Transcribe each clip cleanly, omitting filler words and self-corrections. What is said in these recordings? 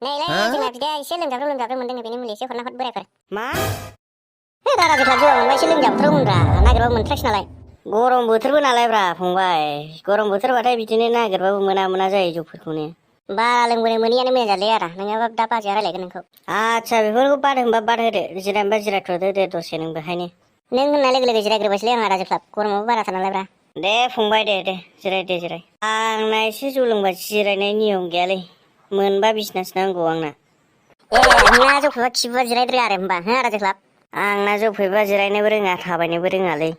नैलै जोंना बिदाया एसे लोमजाब्रो मोनदों बेनि मुलि एसे हरना हर बोरायफोर मा दारा जोख्लाब जौआ मोनबा एसे लोमजाबोथारौ मोनब्रा नागिरबाबो मोनथ्रासै नालाय गरम बोथोरबो नालाय ब्रा फंबाय गरम बोथोरबाथाय बिदिनो नागिरबाबो मोना जायो जौफोरखौनो बारा लोंबोनो मोनैयानो मोजां जादोलै आदा नङाबा दा बाजैया रायलायगोन नोंखौ आच्छा बेफोरखौ बाद होनबा बाद होदो जिरायनोबा जिरायथ'दो दे दसे नों बेहायनो नों होननाय लोगो लोगो जिरायग्रोबायसैलै आं आदा जोख्लाब गरमाबो बाराथार नालायब्रा दे फंबाय दे जिराय आंना एसे जौ लोंबा जिरायनाय नियम गैयालै मोनबा बिसनासो नांगौ आंना नोंना जौफेबा खिबुआ जिरायद्राया आरो होनबा हो आदा जोख्लाब आंना जौ फैबा जिरायनोबो रोङा थाबायनोबो रोङालै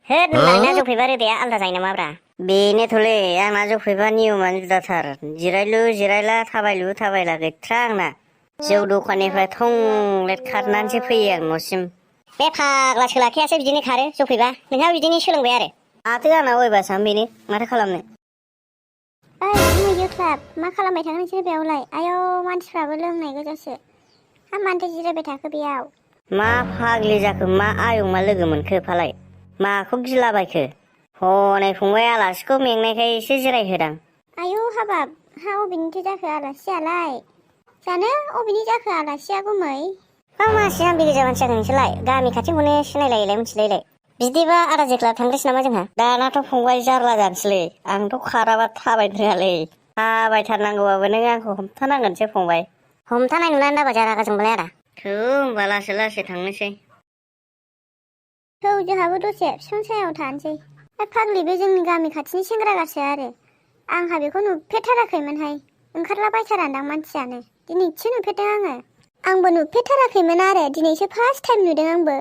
होद होनबा नोंना जौफेबा रोदाया आलदा जायो नामाब्रा बेनोथ'लै आंना जौ फैबा नियमानो जुदाथार जिरायलु जिरायला थाबायला गैथ्रा आंना जौ दखाननिफ्राय थंलेट खारनानैसो फैयो आं न'सिम बे फाग्ला सोलाखैयासो बिदिनो खारो जौफेबा नोंहा बिदिनो सोलोंबाय आरो माथो आंना अयबासानो बेनो माथो खालामनो ओइ जोख्लाब मा खालामबाय थागोन नोंसोर बेयावलाय आयौ मानसिफ्राबो लोंनाय गोजासो हा मानोथो जिरायबाय थाखो बेयाव मा फाग्लि जाखो मा आयं मा लोगो मोनखो फालाय माखौ गिलाबायखो हनै फंबाय आलासिखौ मेंनायखाय एसे जिरायहोदां आयौ हाबाब हा अबेनिथो जाखो आलासियालाय जानो अबेनि जाखो आलासिया गुमै मा मानसि आं बेगेजा मानसि जागोन नोंसोरलाय गामि खाथिखौनो सिनायलायलाय मिथिलायलाय बिदिबा आदा जोख्लाब थांग्रोसै नामा जोंहा दानाथ' फंबाय जारला जानोसैलै आंथ' खाराबा थाबायनो रोङालै थाबायथारनांगौबाबो नों आंखौ हमथानांगोनसो फंबाय हमथानाय नुनानै दाबा जारा गाजोंबालाय आदा होमबा लासै थांनोसै थौ जोंहाबो दसे बिफां सायाव थानोसै फाग्लि बे जोंनि गामि खाथिनि सेंग्रागासो आरो आंहा बेखौ नुफेरथाराखैमोनहाय ओंखारलाबायथारादां मानसियानो दिनैसो नुफेरदों आंबो नुफेरथाराखैमोन आरो दिनैसो फार्स्ट टाइम नुदों आंबो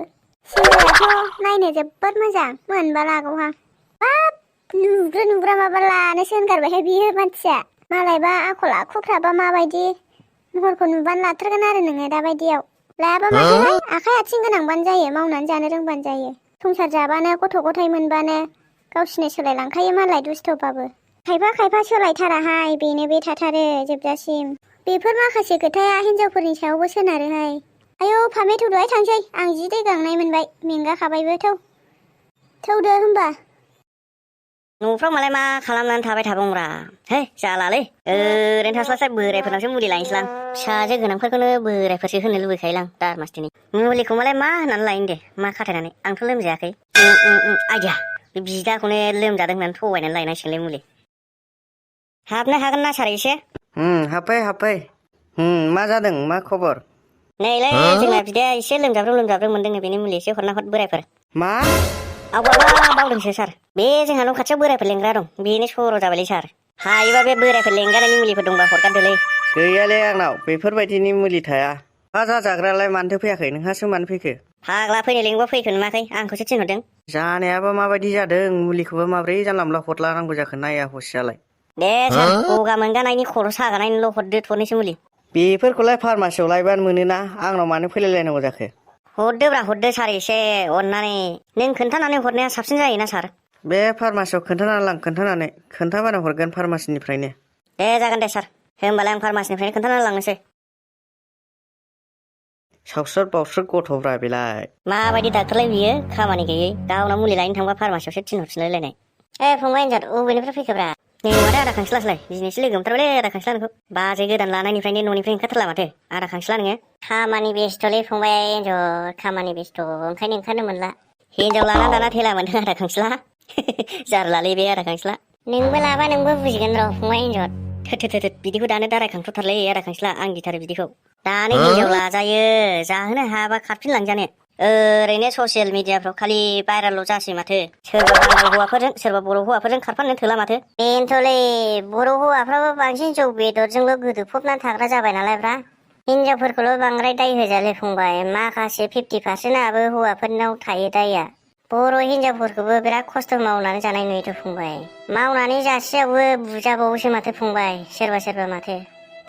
सेंग्रायाथ' नायनो जोबोद मोजां मोनबा लागौहां हाब नुग्रा माबा लानोसो होनगारबायहाय बियो मानसिया मालायबा आखल आखुफ्राबा माबायदि महरखौ नुबानो लाथारगोन आरो नोङो दाबायदियाव लायाबा माथोहाय आखाइ आथिं गोनांबानो जायो मावनानै जानो रोंबानो जायो संसार जाबानो गथ' गथाय मोनबानो गावसिनो सोलायलांखायो मालाय दुस्थ'बाबो खायफा सोलायथाराहाय बेनो बे थाथारो जोबजासिम बेफोर माखासे खोथाया हिनजावफोरनि सायावबो सोनारोहाय आयौ फामे थौदोहाय थांसै आं जि दै गांनाय मोनबाय मेंगाखाबायबो थौदो होमबा न'फ्राव मालाय मा खालामनानै थाबाय थाबावरा है जालालै ओरैनो थास्लायस्लाय बोरायफोरनावसो मुलि लायनोसैलां फिसाजो गोनांफोरखौनो बोरायफोरसो होनो लुबैखायोलां दारमासथिनि मुलिखौ मालाय मा होननानै लायनो दे मा खाथायनानै आंथ' लोमजायाखै आइदिया बे बिदाखौनो लोमजादों होननानै थगायनानै लायनांसिगोनलै मुलि हाबनो हागोन ना सार एसे हाबफै मा जादों मा खबर नैलै जोंना बिदाया एसे लोमजाब्रो मोनदों बेनि मुलि एसे हरना हर बोरायफोर मा आवगाबा बावदोंसो सार बे जोंहा न' खाथियाव बोरायफोर लेंग्रा दं बेनो सर' जाबायलै सार हायोबा बे बोरायफोर लेंगानायनि मुलिफोर दंबा हरगारदोलै गैयालै आंनाव बेफोरबायदिनि मुलि थाया मा जाजाग्रालाय मानोथो फैयाखै नोंहासो मानो फैखो फाग्ला फैनो लेंबा फैखो नुवाखै आंखौसो थिनहरदों जानायाबा माबायदि जादों मुलिखौबो माब्रै जानला मोनला हरलानांगौ जाखो नाया हसियालाय दे सार गगा मोनगानायनि खर' सागानायनिल' हरदो थरनैसो मुलि बेफोरखौलाय फार्मासियाव लायबानो मोनोना आंनाव मानो फैलायलायनांगौ जाखो हरदो सार एसे अननानै नों खोन्थानानै हरनाया साबसिन जायोना सार बे फार्मासियाव खोन्थानानै खोन्थाबानो हरगोन फार्मासिनिफ्रायनो दे जागोन दे सार होमबालाय आं फार्मासिनिफ्रायनो खोन्थानानै लांनोसै सावस्रुद बावस्रुद गथ'फ्रा बेलाय माबायदि डाक्टारलाय बियो खामानि गैयै गावनाव मुलि लायनो थांबा फार्मासियावसो थिनहरफिनलायलायनाय फंबाय हिनजाव अबेनिफ्राय फैखोब्रा नै माथो आदा खांसलासलाय दिनैसो लोगो मोनथारबायलै आदा खांसला नोंखौ बाजै गोदान लानायनिफ्रायनो न'निफ्राय ओंखारथारला माथो आदा खांसला नोङो खामानि बेस्थ'लै फंबाय हिनजाव खामानि बेस्थ' ओंखायनो ओंखारनो मोनला हिनजाव लाना दाना थेला मोनदों आदा खांसला जारलालै बे आदा खांसला नोंबो लाबा नोंबो बुजिगोन र' फंबाय हिनजाव थोद बिदिखौ दानो दारायखांथ'थारलै आदा खांसला आं गिथारो बिदिखौ दानो हिनजाव लाजायो जाहोनो हायाबा खारफिनलांजानो ओरैनो ससियेल मिडियाफ्राव खालि भाइरेलल' जासै माथो सोरबा बांगाल हौवाफोरजों सोरबा बर' हौवाफोरजों खारफानो थोला माथो बेनोथ'लै बर' हौवाफ्राबो बांसिन जौ बेदरजोंल' गोदोफबनानै थाग्रा जाबाय नालायब्रा हिनजावफोरखौल' बांद्राय दाय होजाले फंबाय माखासे 50%आबो हौवाफोरनाव थायो दायआ बर' हिनजावफोरखौबो बिराद खस्थ' मावनानै जानाय नुयोथ' फंबाय मावनानै जासेयावबो बुजाबावोसो माथो फंबाय सोरबा माथो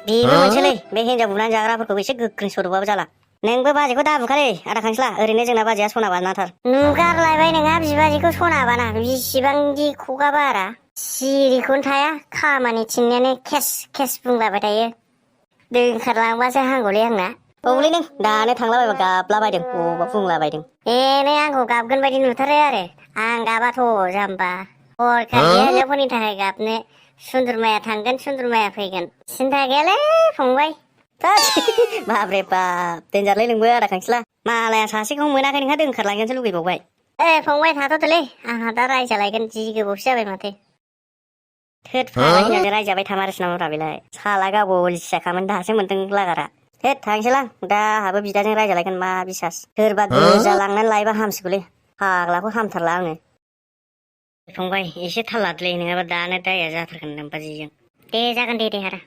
बेबो मोनसेलै बे हिनजाव बुनानै जाग्राफोरखौ एसे गोख्रों सर'बाबो जाला नोंबो बाजैखौ दा बुखालै आदा खांसला ओरैनो जोंना बाजैया सनाबानाथार नुगारलायबाय नोंहा बिबाजैखौ सनाबाना बिसिबांदि खुगा बारा सिरिखौनो थाया खामानि थिननायानो केस बुंलाबाय थायो दोनखारलांबासो हांगौलै आंना औलै नों दानो थांलाबायबा गाबलाबायदों बबावबा बुंलाबायदों नै आंखौ गाबगोन बायदि नुथारो आरो आं गाबाथ' जाम्बा हरखाब गैया हिनजावफोरनि थाखाय गाबनो सुन्दुरमाया थांगोन सुन्दुरमाया फैगोन सिन्था गैयालै फंबाय बाब्रे बाब देनजारलै नोंबो आदा खांखिला मालाया सासेखौ मोनाखै नोंहा दोनखारलांगोनसो लुगैबावबाय फंबाय थाथ'दोलै आंहा दा रायजालायगोन जि गोबावसो जाबाय माथो थोद फंबाय हिनजावजों रायजाबाय थामारोसो नामाब्रा बेलाय साला गावबो अलसियाखामोन दासो मोनदों लागारा थोद थांसैलां दा आहाबो बिदाजों रायजालायगोन मा बिसास सोरबा गोजा लांनानै लायबा हामसिगौलै फाग्लाखौ हामथारला आङो फंबाय एसे थाल लादोलै नङाबा दानो दाया जाथारगोन नोमबाजिजों दे जागोन दे आदा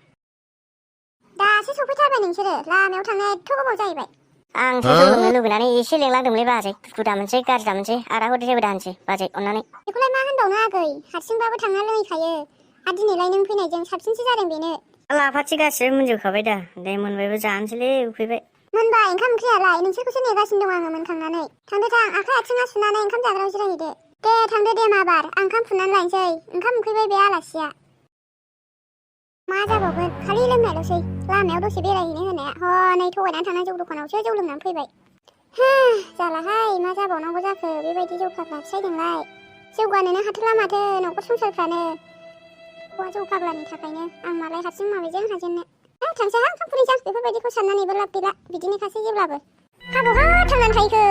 दासो सफैथारबाय नोंसोरो लामायाव थांनाया एथ' गोबाव जाहैबाय आंसो जौ लोंनो लुगैनानै एसे लेंलांदोंलै बाजै दुखु दामोनसै गाज्रि दामोनसै आदाखौ जेबो दाहोनसै बाजै अननानै बेखौलाय मा होनबावनो आगै हारसिंबाबो थांना लोंहैखायो आरो दिनैलाय नों फैनायजों साबसिनसो जादों बेनो लाफाथि गासिबो मोनजोबखाबाय दा दे मोनबायबो जानोसैलै उखैबाय मोनबाय ओंखाम ओंख्रियालाय नोंसोरखौसो नेगासिनो दं आङो मोनखांनानै थांदो थां आखाइ आथिङा सुनानै ओंखाम जाग्रायाव जिरायहैदो दे थांदो दे माबार आं ओंखाम खुरनानै लायनोसै ओंखाम उखैबाय बे आलासिया मा जाबावगोन खालि लोंनायल'सै लामायाव दसे बेरायहैनो होनाया हनै थगायनानै थांनाय जौ दखानावसो जौ लोंनानै फैबाय जालाहाय मा जाबावनांगौ जाखो बेबायदि जौ फाग्ला फिसायदोंलाय जौगानोनो हाथारला माथो न'खर संसारफ्रानो हौवा जौ फाग्लानि थाखायनो आं मालाय हारसिं माबेजों हाजेननो थांसै हां ओंखाम खुरैजां बेफोरबायदिखौ साननानैबो लाब गैला बिदिनोखासै जेब्लाबो बहा थांनानै थाहैखो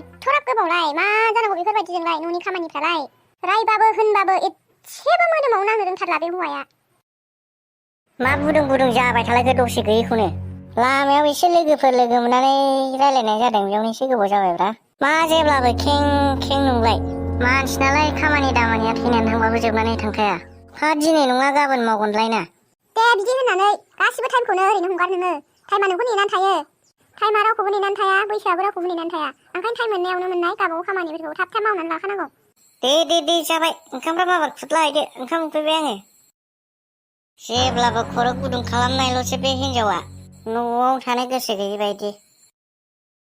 एथ'राब गोबावलाय मा जानांगौ बेफोरबायदिजोंलाय न'नि खामानिफ्रालाय रायबाबो होनबाबो एसेबो मोदोमाव नांनो रोंथारला बे हौवाया मा बुदुं जाबाय थालायखो दसे गैयैखौनो लामायाव एसे लोगोफोर लोगो मोननानै रायलायनाय जादों बेयावनो एसे गोबाव जाबायब्रा मा जेब्लाबो खें खें नंलाय मानसि नालाय खामानि दामानिया थैनानै थांबाबो जोबनानै थांखाया हा दिनै नङा गाबोन मावगोनलाय ना दे बिदि होननानै गासिबो टाइमखौनो ओरैनो हगार नोङो टाइमा नोंखौ नेनानै थायो टाइमा रावखौबो नेनानै थाया बैसोआबो रावखौबो नेनानै थाया ओंखायनो टाइम मोननायावनो मोननाय गावबागाव खामानिफोरखौ थाब थाब मावनानै लाखानांगौ दे जाबाय ओंखामफ्रा माबार खुरला हैदो ओंखाम उखैबाय आङो जेब्लाबो खर' गुदुं खालामनायल'सो बे हिनजावा न'आव थानो गोसो गैयि बायदि